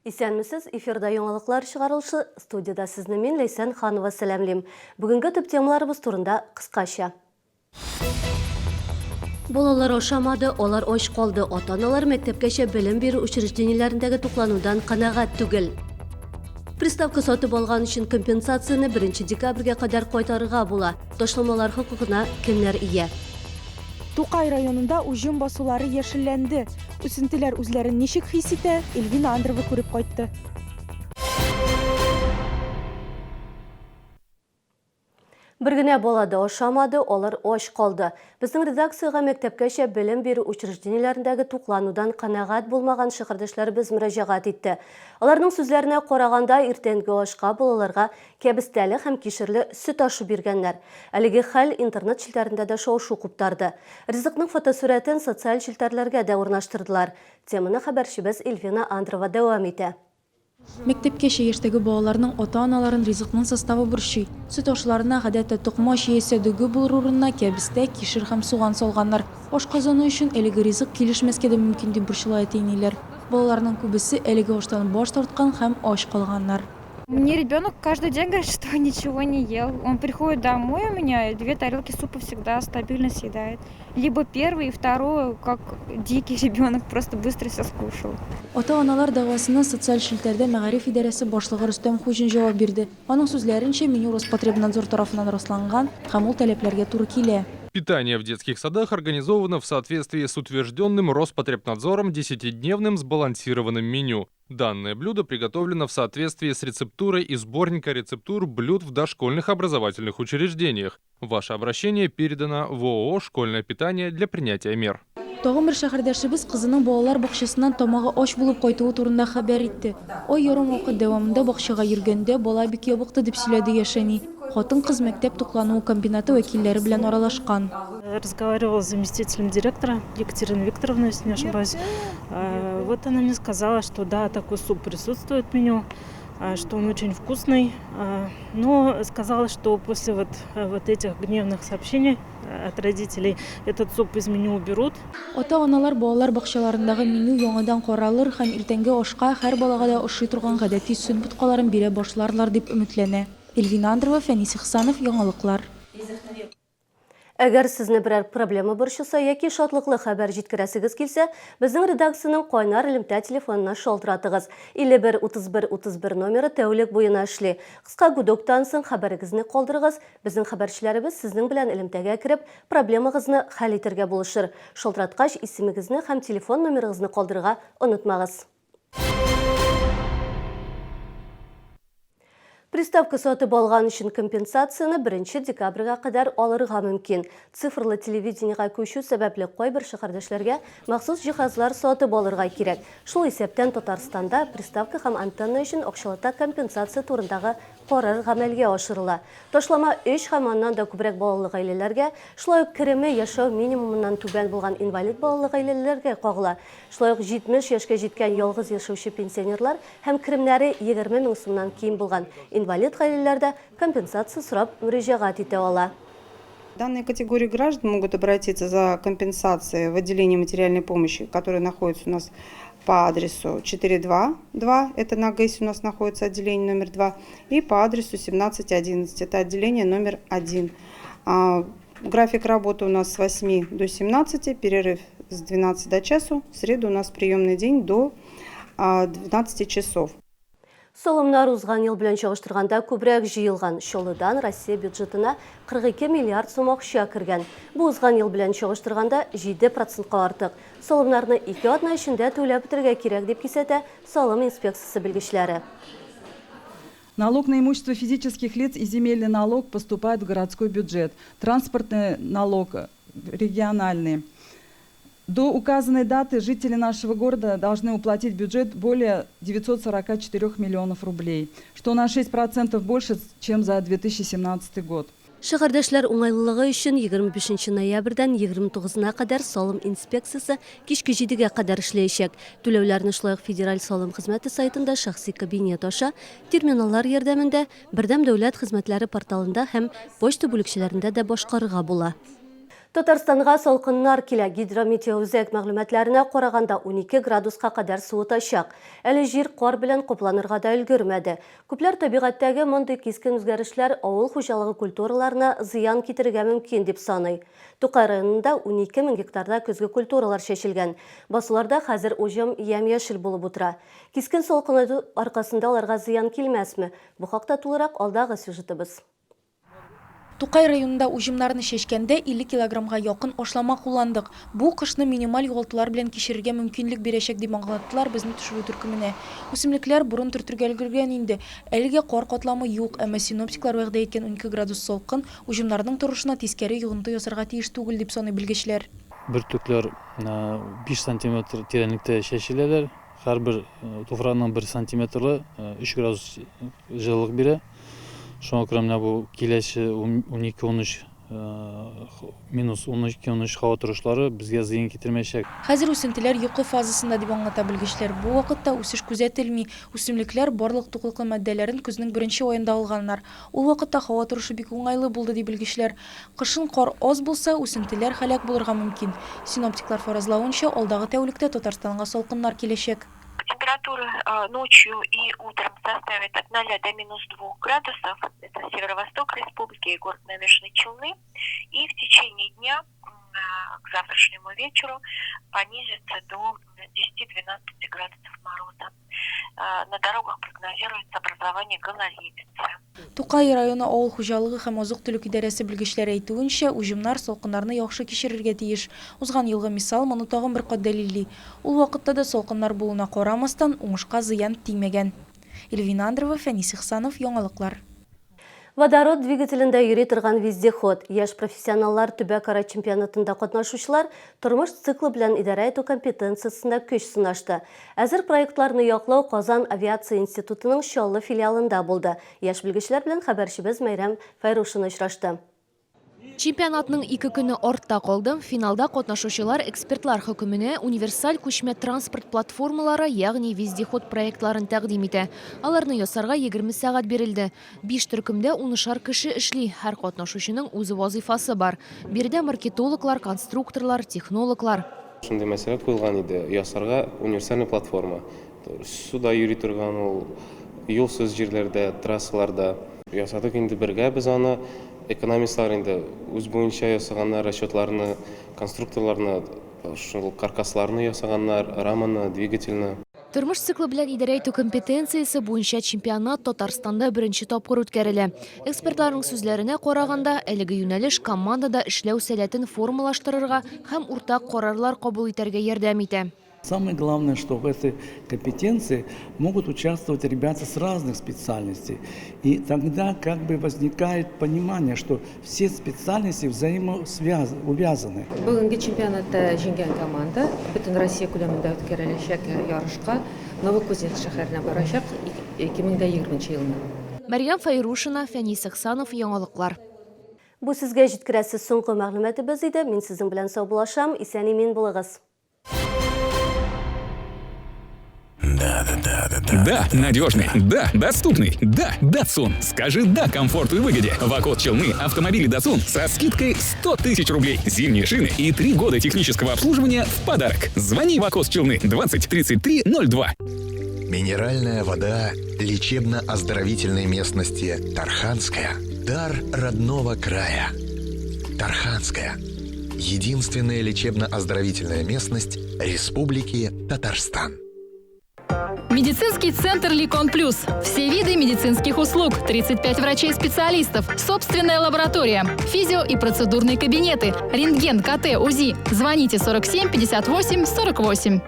Исәнмесез, эфирда яңалыклар чыгарылышы, студиядә сезне мин, Ләйсән Ханова сәламлим. Бүгенге төп темаларыбыз турында кыскача. Балалар ашамады, алар ач калды. Ата-аналар мәктәпкәчә белем бирү учреждениеләрендәге тукланудан канәгать түгел. Приставка сатып алган өчен компенсацияне 1 декабрьгә кадәр кайтарырга була. Ташламалар хокукына кемнәр ия? Тукай районында уҗым басулары яшелләнде. Үсентеләр үзләрен ничек хис итә, Эльвина Андрова күреп кайтты. Бер генә бала да ашамады, алар ач калды. Безнең редакциягә мәктәпкәчә белем бирү учреждениеләрендәге тукланудан канәгать булмаган шәһәрдәшләребез мөрәҗәгать итте. Аларның сүзләренә караганда, иртәнге ашка балаларга кәбестәле һәм кишерле сөт ашы биргәннәр. Әлеге хәл интернет челтәрендә дә шау-шу куптарды. Ризыкның фотосурәтен социаль челтәрләргә дә урнаштырдылар. Теманы хәбәрчебез Эльвина Андрова дәвам итә. Мәктәпкәчә яшьтәге балаларның ата-аналарын ризыкның составы борчый. Сөт ашларына, гадәттә, токмач яисә дөге булыр урынына кәбестә, кишер һәм суган салганнар. Ашказаны өчен әлеге ризык килешмәскә дә мөмкин, дип борчыла әти-әниләр. Балаларның күбесе әлеге аштан баш тарткан һәм ач калганнар. Мне ребенок каждый день говорит, что ничего не ел. Он приходит домой у меня, две тарелки супа всегда стабильно съедает. Либо первый и вторую, как дикий ребенок, просто быстро все скушал. Ата-аналар дәгъвасына социаль челтәрдә мәгариф идарәсе башлыгы Рөстәм Хуҗин җавап бирде. Аның сүзләренчә, меню Роспотребнадзор тарафыннан расланган һәм ул таләпләргә туры килә. Питание в детских садах организовано в соответствии с утвержденным Роспотребнадзором десятидневным сбалансированным меню. Данное блюдо приготовлено в соответствии с рецептурой и сборника рецептур блюд в дошкольных образовательных учреждениях. Ваше обращение передано в ООО «Школьное питание» для принятия мер. Тагын бер шәһәрдәшебез кызының балалар бакчасыннан тамагы ач булып кайтуы турында хәбәр итте. Ай ярым вакыт дәвамында бакчага йөргәндә бала бик ябыкты, дип сөйләде яшь әни. Хатын-кыз мәктәп туклануы комбинаты вәкилләре белән аралашкан. Разговаривала с заместителем директора Екатериной Викторовной, если не ошибаюсь. Вот она мне сказала, что да, такой суп присутствует в меню, что он очень вкусный, но сказала, что после вот, вот этих гневных сообщений от родителей этот суп из меню уберут. Ата-аналар балалар бакчаларындагы меню яңадан каралыр һәм иртәнге ашка һәр балага да ошый торган гадәти сөт боткаларын бирә башларлар дип өметләнә. Эльвина Андрова, Фәнис Ихсанов, Яңалыклар. Әгәр сезне берәр проблема борчыса яки шатлыклы хәбәр җиткерәсегез килсә, безнең редакциянең кайнар элемтә телефонына шалтыратыгыз. 51 31 31 номеры тәүлек буена эшли. Кыска гудоктан соң хәбәрегезне калдырыгыз, безнең хәбәрчеләребез сезнең белән элемтәгә кереп, проблемагызны хәл итәргә булышыр. Шалтыраткач, исемегезне һәм телефон номерыгызны калдырырга онытмагыз. Приставка сатып алган өчен компенсацияне 1 декабрьгә кадәр алырга мөмкин. Цифрлы телевидениегә күчү сәбәпле кайбер шәһәрдәшләргә махсус җиһазлар сатып алырга кирәк. Шул исәптән Татарстанда приставка һәм антенна өчен акчалата компенсация турындагы карар гамәлгә ашырыла. Ташлама өч һәм аннан да күбрәк балалы гаиләләргә, шулай ук кереме яшәү минимумыннан түбән булган инвалид балалы гаиләләргә кагыла. Шулай ук 70 яшькә җиткән ялгыз яшәүче пенсионерлар һәм керемнәре 20 мең сумнан ким булган инвалид гаиләләр дә компенсация сорап мөрәҗәгать итә ала. Данные категории граждан могут обратиться за компенсацией в отделение материальной помощи, которое находится у нас по адресу 422, это на ГЭСе у нас находится отделение номер 2, и по адресу 1711, это отделение номер 1. График работы у нас с 8 до 17, перерыв с 12 до часу, в среду у нас приемный день до 12 часов. Салымнар узган ел белән чагыштырганда күбрәк җыелган. Чаллыдан Россия бюджетына 42 миллиард сум акча кергән. Бу узган ел белән чагыштырганда 7 процентка артык. Салымнарны ике атна эчендә түләп бетерергә кирәк, дип кисәтә салым инспекциясе белгечләре. Налог на имущество физических лиц и земельный налог поступает в городской бюджет. Транспортный налог региональный. До указанной даты жители нашего города должны уплатить в бюджет более 944 миллионов рублей, что на 6% больше, чем за 2017 год. Шәһәрдәшләр уңайлылыгы өчен 25 ноябрьдән 29-на кадәр салым инспекциясе кичке 7-гә кадәр эшләячәк. Түләүләрне шулай ук Федераль салым хезмәте сайтында шәхси кабинет аша, терминаллар ярдәмендә, Бердәм дәүләт хезмәтләре порталында һәм почта бүлекчәләрендә дә башкарырга була. Татарстанга салкыннар килә. Гидрометеоүзәк мәгълүматларына караганда, 12 градуска кадәр суытачак. Әле җир кар белән капланырга да өлгермәде. Күпләр табигатьтәге мондый кискен үзгәрешләр авыл хуҗалыгы культураларына зыян китерергә мөмкин дип саный. Тукай районында 12 мең гектарда көзге культуралар чәчелгән. Басуларда хәзер уҗым ямь-яшел булып утыра. Кискен салкынайту аркасында аларга зыян килмәсме? Бу хакта тулырак алдагы сюжетыбыз. Тукай районында уҗымнарны чәчкәндә 50 килограммга якын ашлама кулландык. Бу, кышны минималь югалтулар белән кичерергә мөмкинлек бирәчәк, дип аңлаттылар безне төшерү төркеменә. Үсемлекләр борын төртергә өлгергән инде. Әлегә кар катламы юк, әмма синоптиклар вәгъдә иткән 12 градус салкын уҗымнарның торышына тискәре йогынты ясарга тиеш түгел, дип саный белгечләр. Бөртекләр 5 сантиметр тирәнлектә чәчеләләр. Һәрбер туфракның бер сантиметры 3 градус җылылык бирә. Шуңа күрә менә бу киләсе 12-13 минус 12-13 һава торышлары безгә зыян китермәячәк. Хәзер үсентеләр йокы фазасында, дип аңлата белгечләр. Бу вакытта үсеш күзәтелми. Үсемлекләр барлык туклыклы матдәләрен көзнең беренче аенда алганнар. Ул вакытта һава торышы бик уңайлы булды, ди белгечләр. Кышын кар аз булса, үсентеләр һәлак булырга мөмкин. Синоптиклар фаразлавынча, алдагы тәүлектә Татарстанга салкыннар киләчәк. Температура ночью и утром составит от 0 до минус 2 градусов, это северо-восток республики и город Набережные Челны, и в течение дня к завтрашнему вечеру понизится до 10-12 градусов мороза. На дорогах прогнозируется образование гололедицы. Тукай районы авыл хуҗалыгы һәм азык-төлек идарәсе белгечләре әйтүенчә, уҗымнар салкыннарны яхшы кичерергә тиеш. Узган елгы мисал моны тагын бер кат дәлилли. Ул вакытта да салкыннар булуына карамастан, уңышка зыян тимәгән. Эльвина Андрова, Фәнис Ихсанов, Яңалыклар. Водород двигателендә йөри торган вездеход. Яшь профессионаллар төбәкара чемпионатында катнашучылар тормыш циклы белән идарә итү компетенциясендә көч сынашты. Әзер проектларны яклау Казан авиация институтының Чаллы филиалында булды. Яшь белгечләр белән хәбәрчебез Мәйрәм Фәйрушина очрашты. Чемпионатның ике көне артта калды. Финалда катнашучылар экспертлар хөкеменә универсаль күчмә транспорт платформалары, ягъни вездеход проектларын тәкъдим итә. Аларны ясарга 20 сәгать бирелде. Биш төркемдә унышар кеше эшли, һәр катнашучының үз вазыйфасы бар. Биредә маркетологлар, конструкторлар, технологлар. Шундый мәсьәлә куелган иде, ясарга универсальный платформа. Суда йөри торган ул, юлсыз җирләрдә, трассаларда. Ясадык инде бергә без аны. Экономистлар инде үз буенча ясаганнар расчетларны, конструкторларны, шул каркасларны ясаганнар, раманы, двигательне. Тормыш циклы белән идарә итү компетенциясе буенча чемпионат Татарстанда беренче тапкыр үткәрелә. Экспертларның сүзләренә караганда, әлеге юнәлеш командада эшләү сәләтен формалаштырырга һәм уртак карарлар кабул итәргә ярдәм итә. Самое главное, что в этой компетенции могут участвовать ребята с разных специальностей. И тогда как бы возникает понимание, что все специальности взаимоувязаны. Бүгенге чемпионатта җиңгән команда бөтен Россия күләмендә үткәреләчәк ярышка Новокузнецк шәһәренә барачак 2020 елны. Мәрьям Фәйрушина, Фәнис Ихсанов, Яңалыклар. Бу сезгә җиткерәсе соңгы мәгълүматыбыз иде. Мин сезнең белән саубуллашам. Исән-имин булыгыз. Да, да, да, да, да. Да, надежный. Да, доступный. Да, Датсун. Скажи «да» комфорту и выгоде. В Акот Челны автомобили Датсун со скидкой 100 тысяч рублей. Зимние шины и 3 года технического обслуживания в подарок. Звони в Акот Челны 20 33 02. Минеральная вода лечебно-оздоровительной местности Тарханская. Дар родного края. Тарханская. Единственная лечебно-оздоровительная местность Республики Татарстан. Медицинский центр «Ликон Плюс». Все виды медицинских услуг, 35 врачей-специалистов, собственная лаборатория, физио- и процедурные кабинеты, рентген, КТ, УЗИ. Звоните 47 58 48.